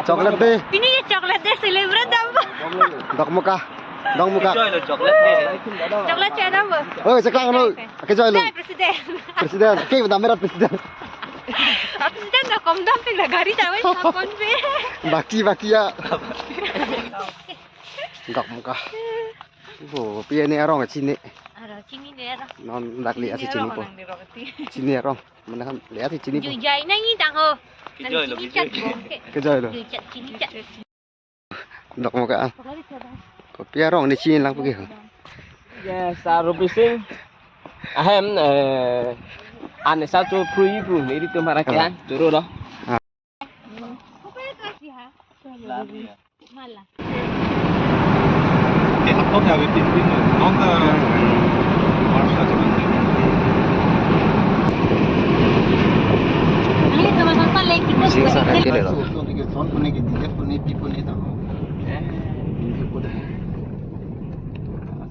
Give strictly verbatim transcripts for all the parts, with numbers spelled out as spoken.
Chocolate day. Pini chocolate day celebrate dam. Dokmoka. Dokmoka. Joy lo chocolate day. Chocolate chai dam. Oi, sekarang lo. Oke, joy lo. Dai president. President. Oke, dam mera president. Ah, president na kom dam pe na gari dam wes hapon pe. Baki, baki ya. Dokmoka. Bo, pi ne arong chini. Aro chini ne aro. Non dak liya si chini po. Chini arong. Mana kan liya si chinipo. Jujai na ni tang ho. Nang chini chat bo. Kejoi lo. Jujai chini chat. Dokmoka. Kopi arong ne chini lang pagi ho. Yes, Rubi Singh. Ahem, eh, ane sa tu pru ibu, ne ri tum harak ya, turu lo. Ah. Mala. Ini teman-teman lagi. Sing sar ke le lo.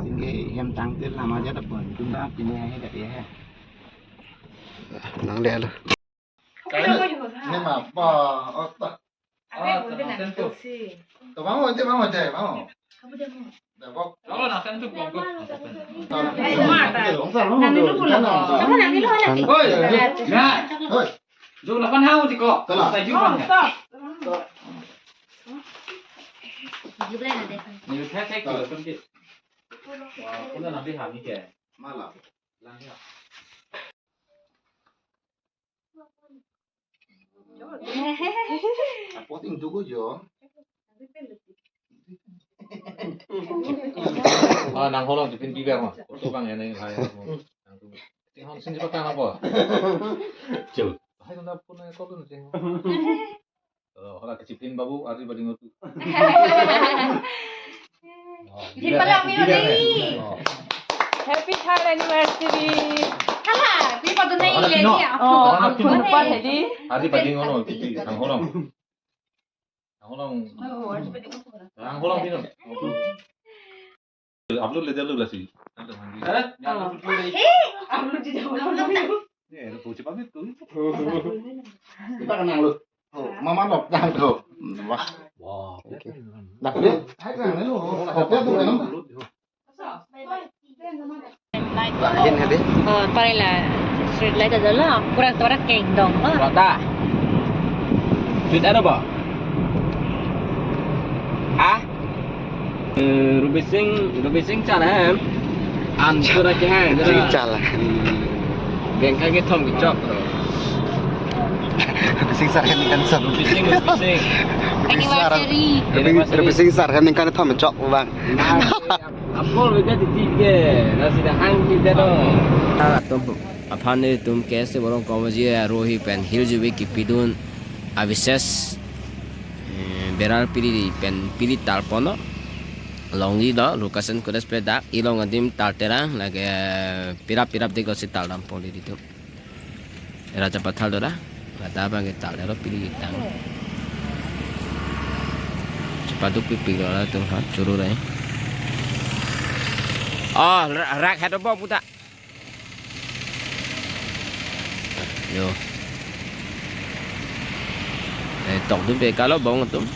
Singke hem tangte lama aja dapat. Cuma pini aja dah ya. Nang le lo. Kain ni ma pa otak. Abe, ah, boleh tenang, tentu. Tuh, bangun, cek bangun, cek bangun. Kamu dia mau. Dah, bok. Kalau nak tentu, bok. Nang dulu pulang. Coba nang dulu, anak. Hoi, ya. Hoi. Jom lapan hau di kok. Salah. Saya juga. Stop. Jublah nanti. Ni saya cek dulu, kan, Cik. Wah, aku nak nanti hari ni, Cik. Malam. Lang ya. Apo ting dugo jo. Ah, nang holong tipin biber ma. Oto bang ya nang hai. Nang tu. Ting hong sin jipa tang apa? Jauh. Hai tu na pun na kolun ting. Oh, hala kachipin babu, ari bading otu. Oh, di pala mio dei. Oh. Happy third anniversary. Hala, di padu na ile niya. Oh, ampun pa hedi. Ari bading ono, titi, ang holong. Ang holong. Ang holong bino. Upload le jalo lasi. Hah? Upload di jalo. Ye, lo puji pamit tu. Kita kenal lo. Oh, mama nok tang tu. Wah. Wah, oke. Dah, dia, hai kan lo. Dia tu kan. Lahin hadi. Oh, parela street light aja lo. Kurang torak keng dong. Oh. Rata. Street ano ba? Ah? Eh, Rubi Singh, Rubi Singh chal hai. An sura ke hai. Rubi Singh chal. Bengka ke thom ke chok. Rubi Singh sar hem ningkan thom. Rubi Singh, Rubi Singh. Rubi Singh sar. Anniversary. Rubi, Rubi Singh sar hem ningkan thom chok bang. Apol beda di tiga. Nasi dah hang kita dong. Atum aphan nelitum K S A Borong Komaji arohi pen hill jubi kipidun avises. Eh, beral pili di pen pili talpono. Longji do, Lukasen kodes pedak, ilong adim tal terang, lake pirap pirap dik lo si tal dampoli di tu. Era cepat tal dora, kata bang tal dora pili tang. Cepat duk pipi dora tu ha, churu rai. Oh, rak head apa puta? Yo. Eh, tok dum pe kalau bong tum.